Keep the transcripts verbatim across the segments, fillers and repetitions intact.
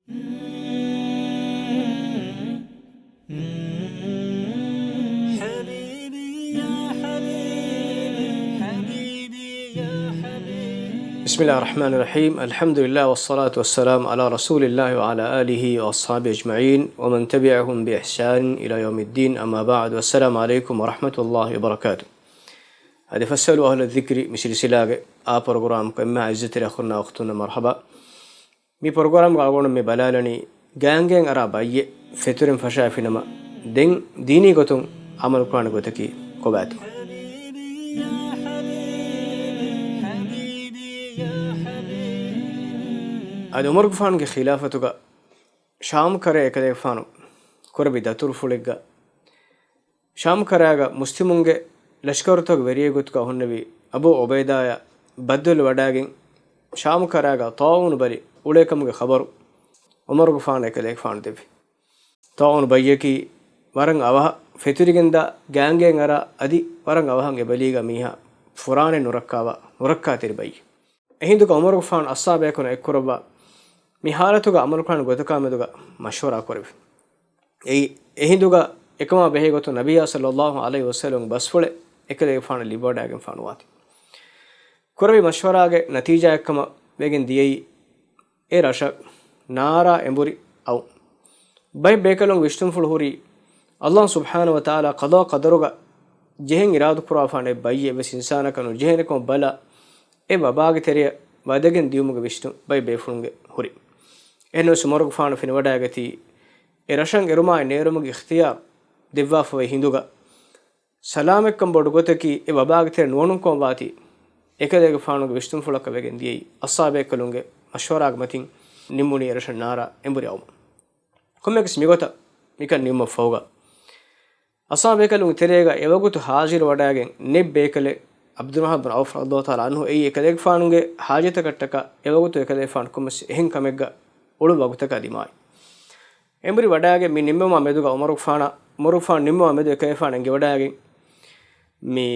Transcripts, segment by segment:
بسم الله الرحمن الرحيم. الحمد لله والصلاة والسلام على رسول الله وعلى آله وأصحابه أجمعين ومن تبعهم بإحسان إلى يوم الدين. أما بعد. والسلام عليكم ورحمة الله وبركاته. އަދި فاسألوا أهل الذكر މި ސިލްސިލާގެ އާ ޕްރޮގްރާމް ކޮންމެ އިއްޒަތްތެރި އަޚުންނާ އުޚްތުންނަށް މަރްޙަބާ. މި ޕްރޮގްރާމްގަ އަޅުގަނޑު މި ބަލާލަނީ ގާނގޭން އަރާ ބައްޔެއް ފެތުރިން ފަށާފިނަމަ، ދެން ދީނީ ގޮތުން އަމަލުކުރާނެ ގޮތަކީ ކޮބާތޯ؟ އަދި ޢުމަރުގެފާނުގެ ޚިލާފަތުގަ ޝާމް ކަރައިގެ އެކަލޭގެފާނު ކުރެއްވި ދަތުރުފުޅެއްގަ ޝާމް ކަރައިގަ މުސްލިމުންގެ ލަޝްކަރުތަކުގެ ވެރިއެއް ގޮތުގަ ހުންނެވި އަބޫ ޢުބައިދާއާ ބައްދަލުވެވަޑައިގެން، ޝާމް ކަރައިގަ ޠާޢޫނު ބަލި އުޅޭކަމުގެ ޚަބަރު ޢުމަރުގެފާނަށް އެކަލޭގެފާނު ދެއްވި. ޠާޢޫނު ބައްޔަކީ ވަރަށް އަވަހަށް ފެތުރިގެންދާ ގާނގޭން އަރާ އަދި ވަރަށް އަވަހަށް އެ ބަލީގަ މީހާ ފުރާނައެއް ނުރައްކާވާ، ނުރައްކާތެރި ބައްޔެއް. އެހިނދުގަ ޢުމަރުގެފާނު އަޞްޙާބުބޭކަލުން އެއްކުރައްވާ، މި ޙާލަތުގަ އަމަލުކުރާނެ ގޮތަކާމެދުގަ މަޝްވަރާ ކުރެވި. އެއީ، އެހިނދުގަ އެކަމާ ބެހޭ ގޮތުން ނަބިއްޔާ ޞައްލައްލާހު ޢަލައިހި ވަސައްލަމްގެ ބަސްފުޅެއް އެކަލޭގެފާނަށް ލިބިވަޑައިގެންފާނުވާތީ. ކުރެވި މަޝްވަރާގެ ނަތީޖާއެއްކަމަށް ވެގެން ދިޔައީ، އެ ރަށަށް ނާރާ އެނބުރި އައުން. ބައެއް ބޭކަލުންގެ ވިސްނުންފުޅު ހުރީ، ﷲ ސުބްޙާނަހޫ ވަތަޢާލާ ޤަޟާ ޤަދަރުގަ ޖެހެން އިރާދަކުރާފާނެ ބައްޔެއް އެއްވެސް އިންސާނަކަށް ނުޖެހޭނެކަމަށް ބަލާ، އެ ވަބާގެ ތެރެއަށް ވަދެގެން ދިޔުމުގެ ވިސްނުން ބައެއް ބޭފުޅުންގެ ހުރި. އެހެންވެސް ޢުމަރުގެފާނު ފެނިވަޑައިގަތީ، އެ ރަށަށް އެރުމާއި ނޭރުމުގެ އިޚްތިޔާރު ދެއްވާފަވޭ ހިނދުގަ، ސަލާމަތްކަން ބޮޑު ގޮތަކީ އެ ވަބާގެ ތެރެ ނުވަނުންކަމަށް ވާތީ، އެކަލޭގެފާނުގެ ވިސްނުންފުޅަކަށް ވެގެން ދިޔައީ، އަޞްޙާބޭކަލުންގެ މަޝްވަރާގެ މަތިން ނިންމުނީ އެރަށަށް ނާރާ އެނބުރި އައުމަށް. ކޮންމެއަކަސް މިގޮތަށް މިކަން ނިންމުމަށްފަހުގަ، އަޞްޙާބޭކަލުންގެ ތެރޭގަ އެވަގުތު ޙާޟިރުވަޑައިގެން ނެތް ބޭކަލެއް، ޢަބްދުއްރަޙްމާން ބިން ޢައުފް ރަޟިޔަﷲ ތަޢާލާ ޢަންހު، އެއީ އެކަލޭގެފާނުގެ ޙާޖަތަކަށްޓަކާ އެވަގުތު އެކަލޭގެފާނު ކޮންމެސް އެހެން ކަމެއްގަ އުޅުން ވަގުތަކާ ދިމާވި. އެނބުރި ވަޑައިގެން މި ނިންމުމާ މެދުގަ ޢުމަރުގެފާނާ، ޢުމަރުގެފާނު ނިންމުމާ މެދު އެކަލޭގެފާނު އެނގިވަޑައިގެން މި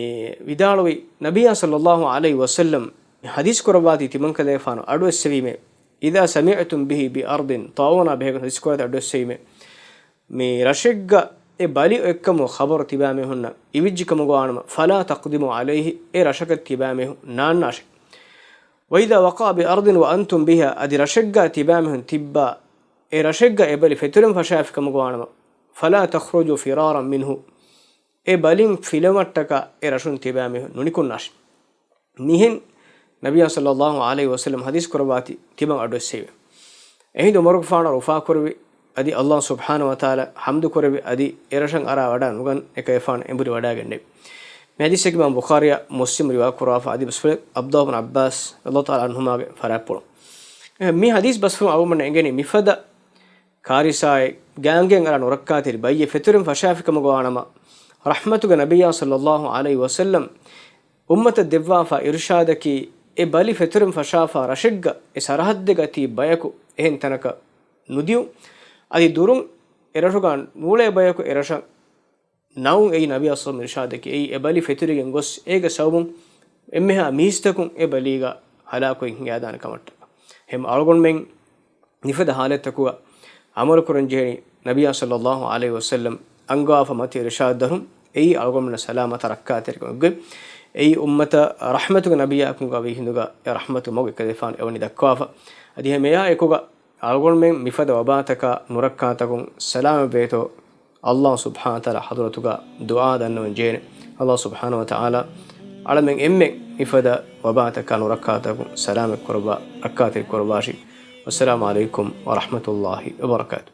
ވިދާޅުވި، ނަބިއްޔާ ޞައްލައްލާހު ޢަލައިހި ވަސައްލަމް މި ޙަދީޘް ކުރައްވާތީ ތިމަންކަލޭގެފާނު އަޑުއެއްސެވީމޭ، إذا سمعتم به بأرض، ޠާޢޫނާ ބެހޭގޮތުން ޙަދީޘް ކުރައްވާތީ އަޑުއެއްސެވީމޭ، މި ރަށެއްގަ އެ ބަލި އޮތްކަމުގެ ޚަބަރު ތިބާމީހުންނަށް އިވިއްޖެކަމުގަ ވާނަމަ، فلا تقدموا عليه، އެ ރަށަކަށް ތިބާމީހުން ނާންނާށޭ. وإذا وقع بأرض وأنتم بها، އަދި ރަށެއްގަ ތިބާމީހުން ތިއްބާ، އެ ރަށެއްގަ އެ ބަލި ފެތުރިން ފަށާފިކަމުގަ ވާނަމަ، فلا تخرجوا فرارا منه، އެ ބަލިން ފިލުމަށްޓަކާ އެ ރަށުން ތިބާމީހުން ނުނިކުންނާށި. މިހެން ނަބިއްޔާ ޞައްލައްލާހު ޢަލައިހި ވަސައްލަމް ޙަދީޘް ކުރައްވާތީ ތިމަން އަޑުއެއްސެވި. އެހިނދު ޢުމަރުގެފާނަށް ރުފާކުރެވި، އަދި ﷲ ސުބްޙާނަހޫ ވަތަޢާލާ ޙަމްދު ކުރެވި، އަދި އެ ރަށަށް އަރާ ވަޑައި ނުގަން އެކަލޭގެފާނު އެނބުރި ވަޑައިގެންނެވި. މި ޙަދީޘް އިމާމް ބުޚާރީއާ މުސްލިމް ރިވާކުރައްވާފަ، އަދި ބަސްފުޅެއް ޢަބްދުﷲ ބިން ޢައްބާސް ރަޟިޔަﷲ ތަޢާލާ ޢަންހުމާގެ ފަރާތްޕުޅު. އެ، މި ޙަދީޘް ބަސްފުޅުން އަޅުގަނޑަށް އެނގެނީ މިފަދަ ކާރިސާއެއް، ގާނގޭން އަރާ ނުރައްކާތެރި ބައްޔެއް ފެތުރިން ފަށާފިކަމުގަ ވާނަމަ، ރަޙްމަތުގެ ނަބިއްޔާ ޞައްލައްލާހު ޢަލައިހި ވަސައްލަމް އުއްމަތަށް ދެއްވާފަ އިރުޝާދަކީ، އެ ބަލި ފެތުރިން ފަށާފަ ރަށެއްގަ އެ ސަރަޙައްދެއްގަ ތިބި ބަޔަކު އެހެން ތަނަކަށް ނުދިޔުން، އަދި ދުރުން އެ ރަށުގަ ނޫޅޭ ބަޔަކު އެ ރަށަށް ނައުން. އެއީ ނަބިއްޔާ ޞައްލައްލާހު ޢަލައިހި ވަސައްލަމް އިރުޝާދަކީ، އެއީ އެ ބަލި ފެތުރިގެން ގޮސް އޭގެ ސަބަބުން އެންމެހާ މީސްތަކުން އެ ބަލީގަ ހަލާކުވެ ހިނގައިދާނެ ކަމަށްޓަކާ. އެހެން އަޅުގަނޑުމެން މިފަދަ ޙާލަތްތަކުގަ އަމަލުކުރަން ޖެހެނީ، ނަބިއްޔާ ޞައްލައްލާހު ޢަލައިހި ވަސައްލަމް އަންގަވާފަ މަތި އިރުޝާދު ދަށުން. އެއީ އަޅުގަނޑުމެންނަށް ސަލާމަތަށް ރައްކާތެރިކަމެއްގައި، އެއީ އުއްމަތަށް ރަޙްމަތުގެ ނަބިއްޔާ ކަމުގަ ވީ ހިނދުގަ އެ ރަޙްމަތު މަގު އެކަލޭގެފާނު އެވަނީ ދައްކަވާފަ. އަދި އެހެން އެއާ އެކުގަ އަޅުގަނޑުމެން މިފަދަ ވަބާތަކާ ނުރައްކާތަކުން ސަލާމަތްވޭތޯ، ﷲ ސުބްޙާނަހޫ ވަތަޢާލާ ޙަޟްރަތުގަ ދުޢާ ދަންނަވަން ޖެހޭނެ. ﷲ ސުބްޙާނަހޫ ވަތަޢާލާ އަޅަމެން އެންމެން މިފަދަ ވަބާތަކާ ނުރައްކާތަކުން ސަލާމަތް ކުރައްވާ، ރައްކާތެރި ކުރައްވާށި. ވައްސަލާމު ޢަލައިކުމް ވަރަޙްމަތުﷲ ވަބަރަކާތުހު.